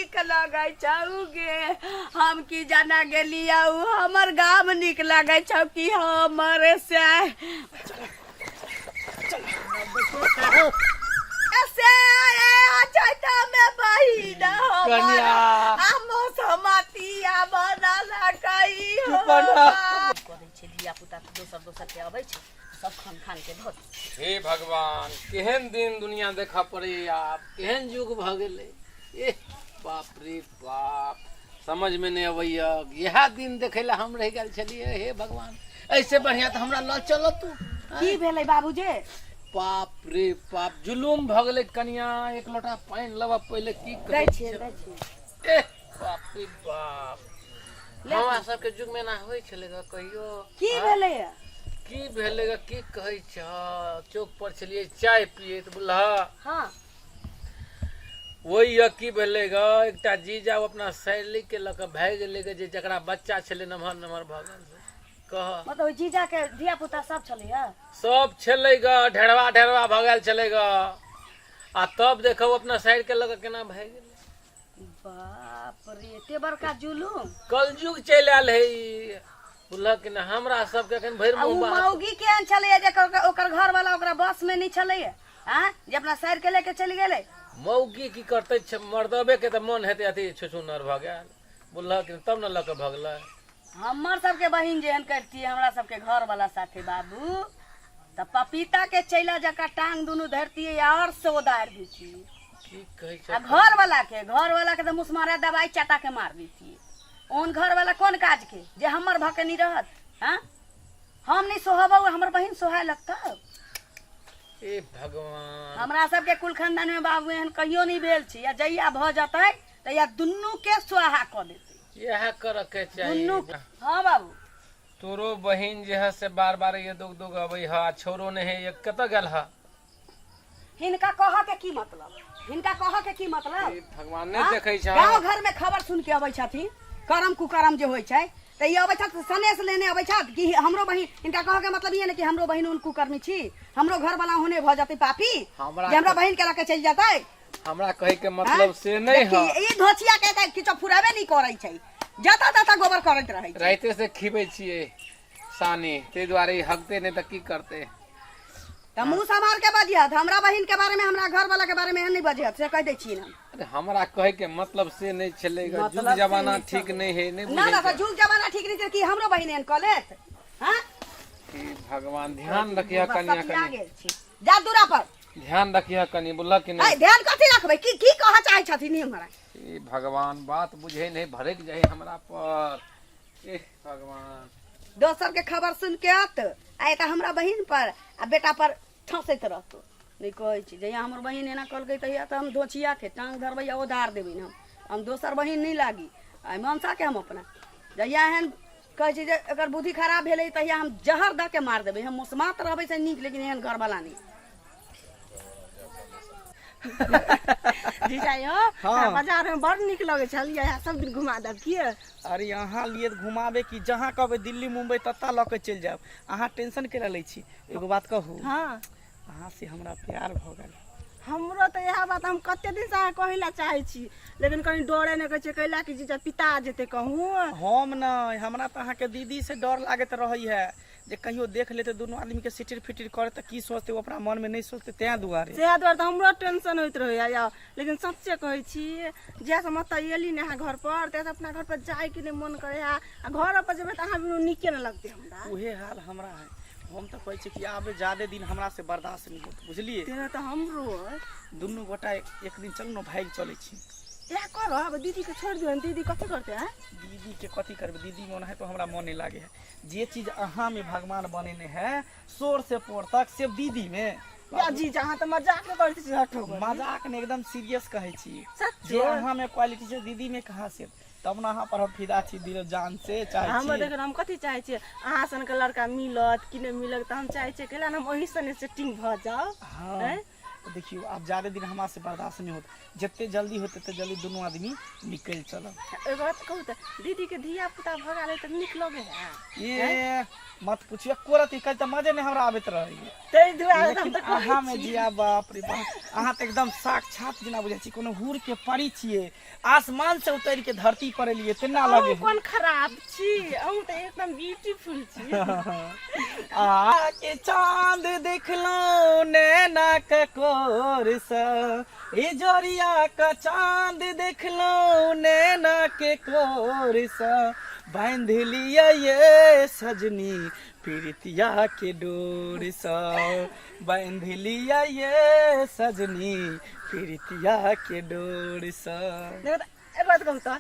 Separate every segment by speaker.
Speaker 1: नीक लगै छौ गे। हम की जाना गेलियौ, हमर गाम नीक लगै छौ कि हमर से से चैता में बहिन हमर
Speaker 2: कनिया।
Speaker 1: आ मौसमतिया बनल कई हो।
Speaker 2: चुप ना।
Speaker 1: करै छै धिया पुता दोसर दोसर के अबै छै, सब खान खान के धऽ दै।
Speaker 2: हे भगवान, केहन दिन दुनिया देखऽ पड़ैया, आब केहन युग भऽ गेलै। एह बाप रे बाप, समझमे नहि अबैया। इएह दिन देखै लए हम रहि गेल छलियै। हे भगवान, ऐसे बढ़िया तऽ हमरा लऽ चलऽ तू।
Speaker 1: की भेलै बाबूजी?
Speaker 2: बाप रे बाप, जुलूम भऽ गेलै। कनिया, एक लोटा पानि लेबऽ पहिले। की
Speaker 1: दै
Speaker 2: कहै
Speaker 1: छियै,
Speaker 2: छियै?
Speaker 1: दै छियै।
Speaker 2: एह बाप रे बाप, हमरा सबके युग मे एना होइ छलै ग कहियो?
Speaker 1: की भेलै?
Speaker 2: की भेलै ग, की कहै छह, चौक पर छलियै चाय पियैत, बुझलह?
Speaker 1: हाँ।
Speaker 2: ओहि यऽ की भेलै ग, एकटा जीजा ओ अपना सैली के लऽ कऽ भागि गेलै ग, जे जकरा बच्चा छलै नमहर नमहर भऽ गेल से। कह।
Speaker 1: मतलब ओहि जीजा के धिया पुता सब छलैया?
Speaker 2: सब छलै ग, ढेरवा ढेरवा भऽ गेल छलै ग। आ तब देखब अपना साइड के लऽ कऽ केना भागि गेलै।
Speaker 1: बाप रे, एते बड़का जुलूम!
Speaker 2: कलयुग चलि आयल है ई, बुझलक कि नहि? हमरा सबके एखन भरि
Speaker 1: आ उ
Speaker 2: मुँह बात।
Speaker 1: मौगी केहन छलैया जे ओकर ओकर घर वाला ओकरा बस में नहीं छलैया आ जे अपना साइड के लेके चलि गेलै?
Speaker 2: मौगी की करतै, मर्दबे के तऽ मन हेतै अथी छुछुनर भऽ गेल, बुझलक कि नहि? तब ने लऽ कऽ भगलै।
Speaker 1: हमर सबके बहिन जेहन करतियै हमरा सबके घर वाला साथे बाबू, तऽ पपीता के चैला जकाँ टांग दुनू धरतियै और से ओदारि दितियै।
Speaker 2: की कहै
Speaker 1: आ
Speaker 2: छै?
Speaker 1: घर वाला के, घर वाला के तऽ मुसमारा दवाई चटा के मार दितियै। ओहन घर वाला कोन काज के जे हमर भऽ के नहीं रहत? हाँ, हम नहीं सोहबौ, हमर बहिन सोहाय लगतौ?
Speaker 2: ए भगवान!
Speaker 1: हमरा सबके कुल खानदान में बाबू एहन कहियो नहीं भेल छै, आ जहिया भऽ जतै तहिया दुनू के स्वाहा कऽ देतै।
Speaker 2: इएह करऽ के चाही।
Speaker 1: दुनू। हाँ बाबू।
Speaker 2: तोरो बहिन जे है से बार बार ये दोग दोग अबै है, आ छोरो नहि है, ये कतऽ गेल है?
Speaker 1: हिनका कहऽ के की मतलब? हिनका कहऽ के की मतलब?
Speaker 2: ए भगवान, नहि
Speaker 1: हाँ?
Speaker 2: देखै छै।
Speaker 1: गाँव घर में खबर सुन के अबै छथिन, करम कुकरम जे होइ छै, तऽ ई अबै छथि, सनेस लेने अबै छथि कि हमरो बहिन। हिनका कहऽ के मतलब ई है ने कि हमरो बहिन उन कुकर्मी छी, हमरो घर वाला होने भऽ जेतै पापी,
Speaker 2: हमरा
Speaker 1: जे हमरा बहिन के लऽ के चलि जेतै।
Speaker 2: हमरा कहै के मतलब से नहि
Speaker 1: देखी,
Speaker 2: है।
Speaker 1: ई धोछिया के तऽ किछो फुराबे नहि करै छै, जतऽ ततऽ गोबर करैत रहै छै।
Speaker 2: राइते से खिबै छियै सानी, ताहि दुआरे ई हगतै नहि तऽ की करतै?
Speaker 1: तऽ मुँह सम्हार के बजिहत हमरा बहिन के बारे में, हमरा घर वाला के बारे में एहन नहि बजिहत, से कहि दै छी हम।
Speaker 2: अरे, हमरा कहै के मतलब से नहि छलै ग।
Speaker 1: मतलब
Speaker 2: युग
Speaker 1: से
Speaker 2: जमाना
Speaker 1: नहि
Speaker 2: ठीक
Speaker 1: छलै।
Speaker 2: नहि है, नहि
Speaker 1: ना
Speaker 2: बुझै
Speaker 1: ना,
Speaker 2: छै।
Speaker 1: जुग जमाना ठीक नहि छै कि हमरो बहिन एहन कऽ लेत? हाँ।
Speaker 2: हे भगवान, ध्यान रखिह कनिया।
Speaker 1: सटिया
Speaker 2: कनि
Speaker 1: गेल छी, जा दूरा पर।
Speaker 2: ध्यान रखिह कनि, बुझलक कि
Speaker 1: ऐ
Speaker 2: नहि?
Speaker 1: ध्यान कथी रखबै? की की कहऽ चाहै छथिन ई हमरा?
Speaker 2: हे भगवान, बात बुझै नहि, भड़कि जाइ हमरा पर। हे भगवान!
Speaker 1: दोसर के खबर सुन के आत आ एतऽ हमरा बहिन पर आ बेटा पर ठसैत रहतो। नहि कहै छी, जहिया हमर बहिन एना कहलकै तहिया तऽ हम धोछिया के टांग धरबै आ ओधार देबै। हम दोसर बहिन नहि लागी आ मनसा के हम अपना। जहिया एहन कहै छी जे एकर बुद्धि खराब भेलै, तहिया हम जहर दऽ के मार देबै। हम मोसमात रहबै से नीक, लेकिन एहन घरवाला नहि।
Speaker 3: जीजा यौ।
Speaker 4: हाँ।
Speaker 3: बाजार में बड़ नीक लगै छल, इएह सब दिन घुमा देब की?
Speaker 4: अरे, अहाँ लिए तऽ घुमाबे की, जहाँ कहबै दिल्ली मुम्बई ततऽ लऽ के चलि जायब। अहाँ टेंशन केला लै छी? एगो बात कहू?
Speaker 3: हाँ।
Speaker 4: अहाँ से हमरा प्यार भऽ गेल।
Speaker 3: हमरो तऽ इएह बात हम कते दिन से अहाँ कहै लए चाहै छी, लेकिन कनि डरे नहि कहै छियै, कैला कि जीजा पिता जेतै कहूँ।
Speaker 4: हम नहि, हमरा तऽ अहाँके दीदी से डर लागैत रहै है जे कहियो देख लेतै दुनू आदमी के सिटिर फिटिर करे तऽ की सोचतै? ओ अपना मन में नहि सोचतै, तें दुआरे।
Speaker 3: सएह दुआरे तऽ हमरो टेंशन होइत रहैया यौ, लेकिन सच्चे कहै छी, जहिया से हम एतऽ एली ने अहाँ घर पर, तहिया से अपना घर पर जायके नहि मन करै है, आ घर पर जेबै तऽ अहाँ बिनु नीके नहि लगतै हमरा।
Speaker 4: उहे हाल हमरा है। हम तऽ कहै छी कि आब जादे दिन हमरा से बर्दाश्त नहि होत, बुझलियै?
Speaker 3: तेना तऽ हमरो अइ।
Speaker 4: दुनू गोटा एक दिन चलू ने, भागि चलै छी।
Speaker 3: इएह करब, दीदीके छोड़ि दियौ, दीदी कथी करतै? आँय?
Speaker 4: दीदी के कथी करबै? दीदी मोन है तो हमरा मन नहीं लागे है। जे चीज अहाँ में भगवान बनेने है शोर से पोर तक, से दीदी में?
Speaker 3: या जीजा, अहाँ तऽ मजाक नहि करैत छी, हटो।
Speaker 4: मजाक ने, एकदम सीरियस कहै छी।
Speaker 3: सच्चो?
Speaker 4: जे अहाँ में क्वालिटी छै, दीदी में कहाँ से? तब ने अहाँ पर हम फिदा छी, दिल जान से चाहै
Speaker 3: हमर
Speaker 4: छी।
Speaker 3: देखियौ, हम कथी चाहै छियै, अहाँ सनके लड़का मिलत कि नहि मिलत, तऽ हम चाहै छियै कैला ने हम ओही सने सेटिंग भऽ जाउ।
Speaker 4: हाँ।
Speaker 3: आँय?
Speaker 4: तऽ देखियौ आब ज्यादे दिन हमरा से बर्दाश्त नहि होत, जते जल्दी होत तते जल्दी दुनू आदमी निकलि चलब।
Speaker 3: एगो बात कहू तऽ दीदीके धिया पुता भऽ गेल तऽ नीक लगै है?
Speaker 4: ए मत पूछियो, एको रति कल तऽ मजे नहि हमरा आबैत रहैए।
Speaker 3: ताहि दुआरे हम
Speaker 4: लेकिन
Speaker 3: तऽ कहै
Speaker 4: अहाँ में
Speaker 3: छी।
Speaker 4: जिया, बाप रे बाप, अहाँ तऽ एकदम साक्षात जेना बुझै छी कोनो हूर के परी छियै, आसमान से उतरि के धरती पर एलियै तेना
Speaker 3: अहूँ
Speaker 4: लगे है।
Speaker 3: कोन खराब छी, अहूँ तऽ एकदम ब्यूटीफुल छी।
Speaker 4: आ के चांद देखलहुँ नैना के कोर से, ई जोरिया का चांद देखलहुँ नैना के कोर से, बांध लिया ये सजनी प्रीतिया के डोर से, बांध लिया ये सजनी प्रीतिया के डोर से।
Speaker 3: देखो तऽ एक बात कहू तऽ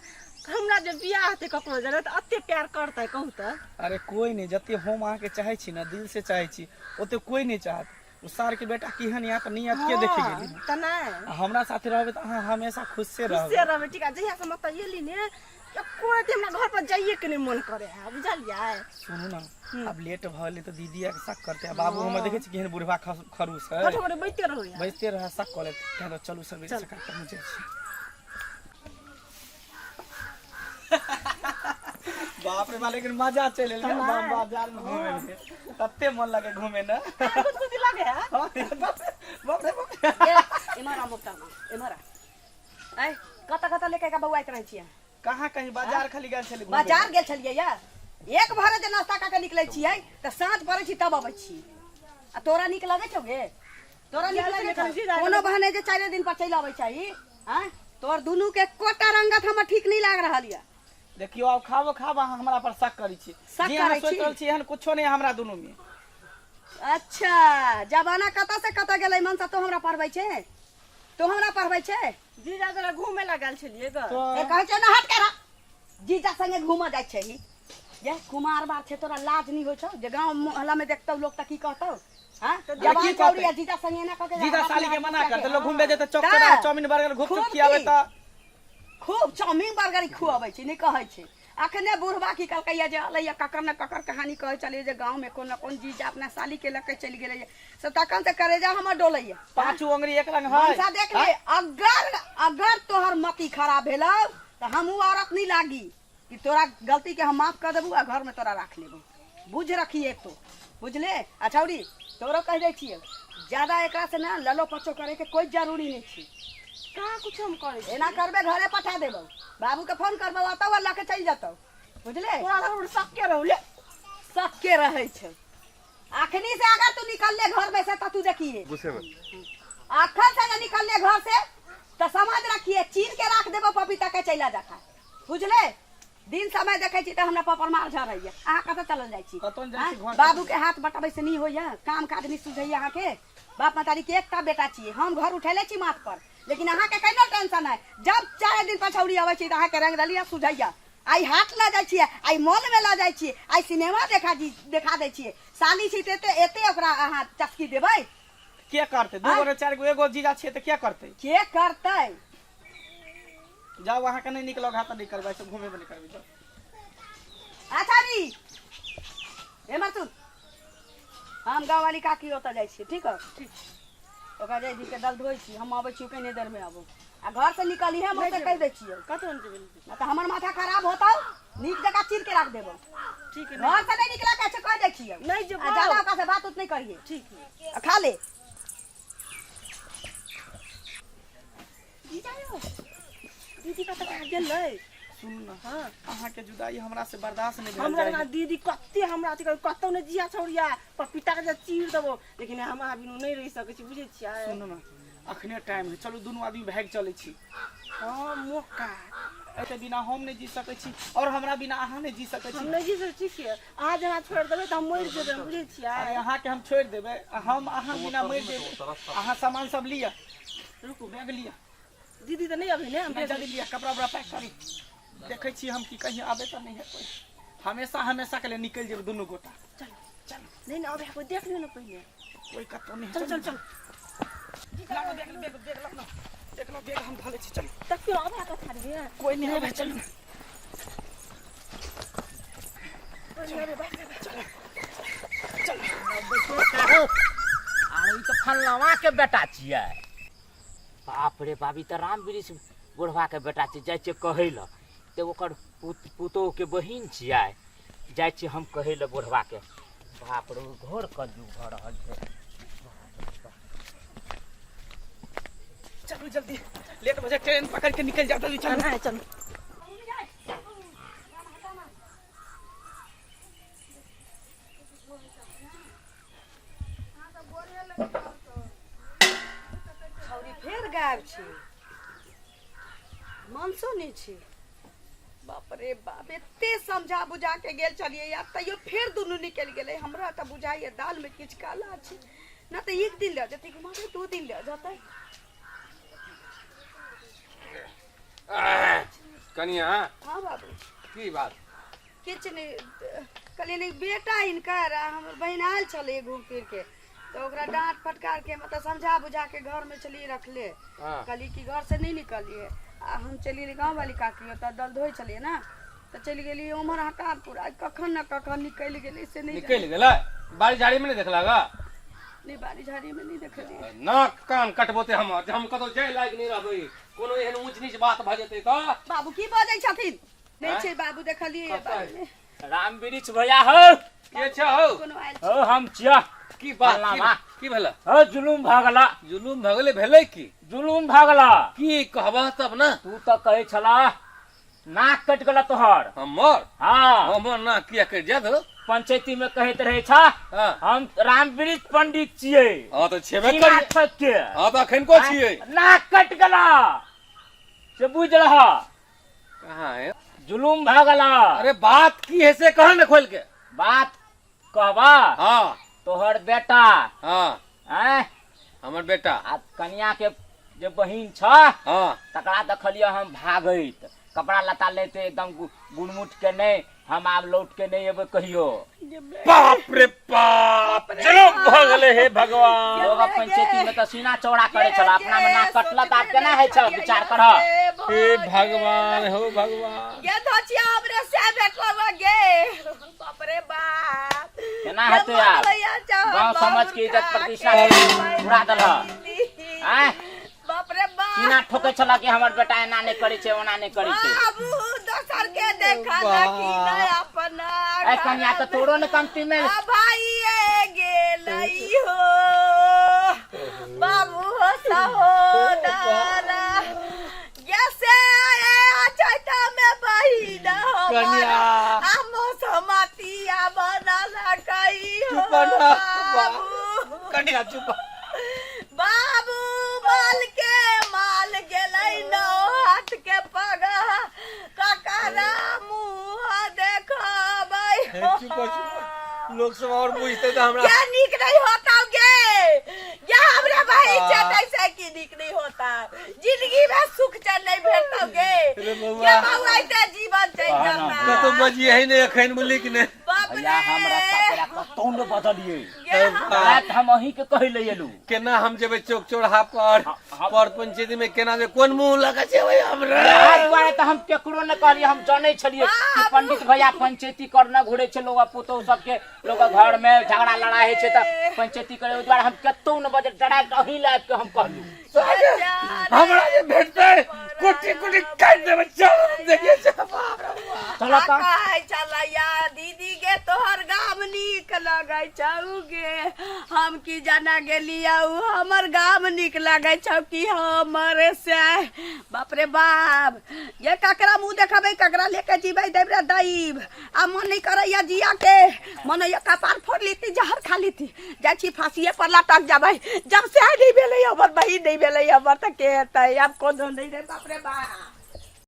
Speaker 3: हमरा जे बियाह हेतै ककरो जगह तऽ एते प्यार करतै, कहू तऽ?
Speaker 4: अरे कोई नहीं, जते हम अहाँके चाहै छी ने, दिल से चाहै छी, ओते कोई नहीं चाहत। ओ सार के बेटा केहन यहाँ तऽ नहीं के देखे गेली।
Speaker 3: तऽ नहि।
Speaker 4: आ हमरा साथे रहबै तऽ अहाँ हमेशा खुश से
Speaker 3: खुशे
Speaker 4: रहबै।
Speaker 3: रहबै, ठीक है। जहिया से मत एली ने, एको रति हमरा घर पर जाइए के नहि मन करे है, बुझलियै?
Speaker 4: सुनू ने, आब लेट भऽ गेलै तऽ दीदी आके शक करतै आ बाबू हमर देखै छी केहन बुढ़वा खरूस है।
Speaker 3: हट हट बैठते रहू यार।
Speaker 4: बैसते रहै, शक कऽ लेत। तैं तऽ चलू सबेरे सकाल पहुँच जाइ छी। बाप रे बा, लेकिन मजा चलि एलै ने बाजार में घूमे में, तते मन लगे घूमे ने।
Speaker 3: कुछ लगे है।
Speaker 4: हाँ, बाप रे बाप रे बाप रे।
Speaker 1: ए, इम्हर आ मोकरमा, इम्हर आ। ऐ कतऽ कतऽ लेके के बौआइत रहै छियै?
Speaker 4: कहाँ कहीं बाजार खाली गेल छलै घूमे।
Speaker 1: बाजार गेल छलियै या एक भरे जे नाश्ता कऽ के निकलै छियै तऽ साँझ पड़ै छी तब अबै छी। आ तोरा नीक लगै छौ गे? तोरा नीक लगै छौ? कोनो बहाने जे चारि दिन पर चलि अबै चाही। आँय, तोर दुनू के एकोटा रंगत हमर ठीक नहीं लाग रहल यऽ।
Speaker 4: देखियो, आब खाबो खाब, अहाँ हमरा पर शक करै छी?
Speaker 1: शक
Speaker 4: जे अहाँ
Speaker 1: करै
Speaker 4: सोचि
Speaker 1: छी?
Speaker 4: रहल छी एहन कुछो नहि हमरा दुनू में।
Speaker 1: अच्छा, जमाना कतऽ से कतऽ गेलै। मनसा, तो हमरा पढ़बै छै? तो हमरा पढ़बै छै?
Speaker 3: जीजा जरा घूमे ला गेल छलियै ग।
Speaker 1: ए कहै छै ने, हट के रह। जीजा संगे घूमऽ जाइ छै जे कुमार बार छै। तोरा लाज नहीं होइ छौ जे गाँव मोहल्ला में देखतौ लोग तऽ की कहतौ? हाँ, जवान
Speaker 4: की
Speaker 1: छौड़ी
Speaker 4: कहतै?
Speaker 1: आ जीजा संगे एना कऽ के
Speaker 4: जीजा
Speaker 1: हाथ
Speaker 4: साली के
Speaker 1: में
Speaker 4: मना
Speaker 1: हाथ
Speaker 4: करते
Speaker 1: के।
Speaker 4: लोग घूमबे जेते चौक
Speaker 1: तऽ
Speaker 4: चौराहा चाउमीन बर्गर घुप
Speaker 1: खूब
Speaker 4: चुप खियाबे
Speaker 1: की?
Speaker 4: तऽ
Speaker 1: खूब चाउमीन बर्गर खुअबै छी। नहि कहै छै, अखने बुढ़बा की कहलकैया जे अलैया ककर ने ककर कहानी कहै छलियै जे गाँव में कोन ने कोन जीजा अपना साली के लऽ के चलि गेलैया से। तखन से करेजा हमर डोलैया।
Speaker 4: पांचू अंगुरी एक रंग है।
Speaker 1: मनसा, देख ले, अगर अगर तोहर मति खराब भेलौ तऽ हमहूँ औरत नहीं लागी कि तोरा गलती के हम माफ कर देबू आ घर में तोरा राख लेबू। बुझ रखिए तो बुझले। आ छौड़ी, तोरो कह दै छियै, ज्यादा एकरा से ना ललो पचो करे के कोई जरूरी नहीं छी।
Speaker 3: कहाँ कुछ हम करै छी?
Speaker 1: एना करबे, घरे पठा देबौ, बाबू के फोन करबौ, अतौ आ लके चलि जतौ, बुझले?
Speaker 3: तोरा घर सबके रहू ले।
Speaker 1: सबके रहै छै। अखनी से अगर तू निकलले घर में से तऽ तू देखिए।
Speaker 5: गुस्से में
Speaker 1: अखन से जे निकलले घर से तऽ समझ रखिए, चीर के राख देबो पपीता के चैला जखा, बुझले? दिन समय देखै छी तऽ हमरा पपर मार झरैया। अहाँ कतऽ चलल जाइ छी?
Speaker 4: कतऽ जाइ छी?
Speaker 1: आँय?
Speaker 4: घर।
Speaker 1: बाबू के हाथ बटबै से नहि होइया, काम काज नहि सुझैया। अहाँके बाप महतारी के एकटा बेटा छियै हम, घर उठेले छी माथ पर, लेकिन अहाँके केना टेंशन है? जब 4 दिन पछौड़ी अबै छी तऽ अहाँके रंग रलिया सुझैया। आइ हाट लऽ जाइ छियै, आइ मॉल में लऽ जाइ छियै, आइ सिनेमा देखा जी देखा दै छियै। साली छी तऽ एते एते ओकरा अहाँ चस्की देबै?
Speaker 4: के करते? दू गो ने चारि गो, एगो जीजा छियै तऽ के करते?
Speaker 1: के करतै?
Speaker 4: जाउ, अहाँके नहि नीक लगे तऽ नहि करबै, सब घूमेबे नहि करबै, जाउ।
Speaker 1: अच्छा री, हे मसूद, हम गाँव वाली काकी ओतऽ जाइ छियै, ठीक है? ठीक। ओकरा जाइ के दल धोइ छी, हम अबै छी कने देर में। आबू आ घर से निकली हम ओतऽ कहि दै छियै।
Speaker 3: कतौ नहि जेबै।
Speaker 1: नहि तऽ हमर माथा खराब होतौ, नीक जकाँ चीर के राख देबौ।
Speaker 3: ठीक है।
Speaker 1: घर से नहीं निकला के छै, कहि दै छियै।
Speaker 3: नहि जेबौ।
Speaker 1: आ ज्यादा ओकरा से बात उत नहि करियै।
Speaker 3: ठीक है।
Speaker 1: आ खा ले।
Speaker 3: जीजा यौ, दीदी कतऽ कहाँ गेलै?
Speaker 4: सुनू ने।
Speaker 3: हाँ।
Speaker 4: अहाँके जुदाई हमरा से बर्दाश्त नहि भेल
Speaker 3: हमरा
Speaker 4: जाइ।
Speaker 3: ना दीदी कते हमरा अथी करै, कतौ नहि जिया छौड़िया, पपीता के जे चीर देबो, लेकिन हम अहाँ बिनु नहि रहि सकै छी, बुझै छियै?
Speaker 4: सुनू ने, अखने टाइम है, चलू दुनू आदमी भागि चलै छी।
Speaker 3: हाँ, मौका।
Speaker 4: एहिके बिना हम नहि जी सकै छी और हमरा बिना अहाँ नहि जी सकै
Speaker 3: हम
Speaker 4: छी।
Speaker 3: नहि जी सकै छी से अहाँ जेना छोड़ि देबै तऽ हम मरि जेबै, बुझै छियै?
Speaker 4: अरे अहाँके हम छोड़ि देबै आ हम अहाँ बिना मरि जेबै? अहाँ सामान सब लिअ।
Speaker 3: रुकू।
Speaker 4: बैग लिअ।
Speaker 3: दीदी तऽ नहि अभी ने हम
Speaker 4: नहि, जल्दी लिअ, कपड़ा उपड़ा पैक करी। देखै छी हम कि कहीं आबै तऽ नहि है कोइ। हमेशा हमेशा के लिए निकलि जेबै दुनू गोटा।
Speaker 3: चल चल, नहि नहि, अबै कोइ, देख लियौ ने पहिने।
Speaker 4: कोइ कतौ नहि।
Speaker 3: चल चल चल।
Speaker 4: लाओ, देख बैग, बैग लाओ ना, देख लो बैग हम धऽ लै छी, चलू।
Speaker 3: तकियो अबै कथा रे।
Speaker 4: कोइ नहि आबै, चलू।
Speaker 3: कोइ नहि अबै, बैठ।
Speaker 4: चल।
Speaker 2: आर
Speaker 5: अरे ई तऽ फल्लावा के बेटा छियै। बाप रे बाप, ई तऽ राम वृक्ष बुढ़वा के बेटा छियै। जाइ छियै कहै लए तऽ ओकर पुतोह के बहिन छियै। जाइ छियै हम कहै लए बुढ़वा के। बाप रे, घोर कलयुग भऽ रहल छै।
Speaker 4: चलू जल्दी, लेट हो जाए, ट्रेन पकड़ के निकल जाओ जल्दी, चलू।
Speaker 3: नहीं चलू।
Speaker 1: छौरी फेर गायब छी, मनसो नहि छी। बाप रे बाप, एते समझा बुझा के गेल छलियै यार, तैयो फेर दुनू निकलि गेलै। हमरा तऽ बुझाइए दालमे किछु काला छै। ना तऽ एक दिन लऽ जेतै घुमा के, 2 दिन लऽ जेतै।
Speaker 2: कनिया।
Speaker 1: हाँ बाबू।
Speaker 2: की बात?
Speaker 1: किछु नहि, कहलियै नहि बेटा हिनकर आ हमर बहिन आयल छलै घूम फिर के, तऽ ओकरा डाँट फटकार के मतलब समझा बुझा के घरमे छलियै रखले। कहलियै कि घर से नहि निकलियै। आ हम चलि गेलियै गाँव वाली काकी ओतऽ, दल धोइ छलियै ने तऽ चलि गेलियै उम्हर हकारपुर। आइ कखन ने कखन निकलि गेलै से नहि।
Speaker 2: निकलि गेलै? बाड़ी झाड़ी में नहीं देखला गा?
Speaker 1: नहि, बाड़ी झाड़ीमे नहि देखलियै।
Speaker 2: नाक कान कटबोते हमर, जे हम कतौ जाय लायक नहि रहबै, कोनो एहन ऊंच नीच बात भऽ जेतै तऽ।
Speaker 1: बाबू की बजै छथिन? नहि
Speaker 2: आँय?
Speaker 1: छै बाबू, देखलियै
Speaker 2: कतऽ?
Speaker 1: बाड़ी मे।
Speaker 5: राम वृक्ष भैया हो।
Speaker 2: के छै हौ?
Speaker 1: कोनो आयल।
Speaker 5: हो, हम छिया।
Speaker 2: की बात?
Speaker 5: फल्लाँ
Speaker 2: की
Speaker 5: बा।
Speaker 2: की भेलै?
Speaker 5: हो, जुलुम भऽ गेला।
Speaker 2: जुलुम भऽ गेलै? भेलै की?
Speaker 5: जुलुम भऽ गेला।
Speaker 2: की कहबह तब ने।
Speaker 5: तू तऽ कहै छला नाक कटि गेल तोहर।
Speaker 2: हमर?
Speaker 5: हाँ।
Speaker 2: हमर नाक किया कटि जायत हौ?
Speaker 5: पंचायती में कहैत रहे छा, हम राम वृक्ष पंडित छियै।
Speaker 2: हाँ तऽ छेबे
Speaker 5: सीना
Speaker 2: करियै।
Speaker 5: ठोक के।
Speaker 2: हाँ तऽ अखन को छियै।
Speaker 5: नाक कटि गेला से बुझ रह।
Speaker 2: कहाँ है?
Speaker 5: जुलुम भऽ गेला।
Speaker 2: अरे बात की है से कह ने खोल के।
Speaker 5: बात कहबा?
Speaker 2: हाँ।
Speaker 5: तोहर बेटा।
Speaker 2: हाँ।
Speaker 5: आँय?
Speaker 2: हमर बेटा
Speaker 5: आ कनिया के जे बहिन छ,
Speaker 2: हाँ,
Speaker 5: तकरा देखलियै हम भागैत, कपड़ा लत्ता लेते एकदम गुड़मुट के। नहि, हम आब लौट के नहि एबै कहियो।
Speaker 2: बाप रे बाप, जुलुम भऽ गेलै, हे भगवान।
Speaker 5: लोग पंचायती में तऽ सीना चौड़ा करे छल, अपना में नाक कटलक, आब केना होइ छै विचार करह।
Speaker 2: हे भगवान, हो भगवान।
Speaker 1: गे धचिया, हमरे से भेटल गे, बाप रे बाप।
Speaker 5: केना हेतै आब? गाँव समाज के इज्जत प्रतिष्ठा उड़ा देलह। आँय?
Speaker 1: बाप रे बाप।
Speaker 5: सीना ठोकै छल कि हमर बेटा एना नहि करै छै, ओना नहि करै छै।
Speaker 1: बाबू, दोसर के देखा देखी नहीं अपना।
Speaker 5: ऐ कनिया, तऽ तोरो ने कमती में
Speaker 1: आ भाई गेलै हो बाबू हो सहोदरा जैसे चैता में बहिन
Speaker 2: कनिया।
Speaker 1: हमो समातिया बनल कई हो।
Speaker 2: चुप ना।
Speaker 1: बाबू।
Speaker 2: कनिया, चुप।
Speaker 1: बाबू, माल के माल गेलै, नौ हाथ के पगा, ककरा मुँह देखबै?
Speaker 2: चुप चुप, लोग सब और बुझते तऽ हमरा।
Speaker 1: क्या नीक नहीं होता गे? ये हमरा बहिन छै तैसे की नीक नहीं होता? जिंदगी में सुख चैन नहीं भेटतौ गे।
Speaker 2: रे बौआ।
Speaker 1: ये बौआ, ऐसे जीवन चलि जाता।
Speaker 2: कतौ बजिए है ने एखन बोली कि ने।
Speaker 1: बाप रे।
Speaker 5: भैया, हम रास्ता पेरा कतौ ने बदलियै।
Speaker 1: गे हम
Speaker 5: राति हम अहीं के कहै लए एलू।
Speaker 2: केना हम जेबै चौक चौराहा पर?
Speaker 5: हम-
Speaker 2: पर पंचायती में केना जे कोन मुंह लगा जेबै हमरा?
Speaker 5: इएह दुआरे तऽ हम केकरो ने कहलियै। हम जानै छलियै कि पंडित भैया पंचायती करने घुरै छै, लोग पुतोह सबके, लोग घर में झगड़ा लड़ाई होइ छै तऽ पंचायती करे। ओहि दुआरे हम कतौ ने बजल, डायरेक्ट अहीं लए आबि के हम कहलू।
Speaker 2: हमरा जे भेटतै कुटी कुटी काटि देबै। चल देखिए, बाप रे बाप।
Speaker 5: चलऽ तऽ।
Speaker 1: कहै छलैया दीदी गे, तोहर गाम नीक लगै छौ गे। हम की जाना गेलियौ हमर गाम नीक लगै छौ कि हमर से। बाप रे बाप, ये ककरा मुँह देखेबै? ककरा लेके जीबै? देब रे दैब, आ मन नहीं करैया जिया के, मन होइया कपार फोड़ लेती, जहर खा लेती, जाइ छी फांसीए पर लटक जाबै। जब से नहीं भेलै हमर बहिन, नहीं भेलै हमर, तऽ के हेतै? आब कोनो नहीं रे। बाप रे बाप।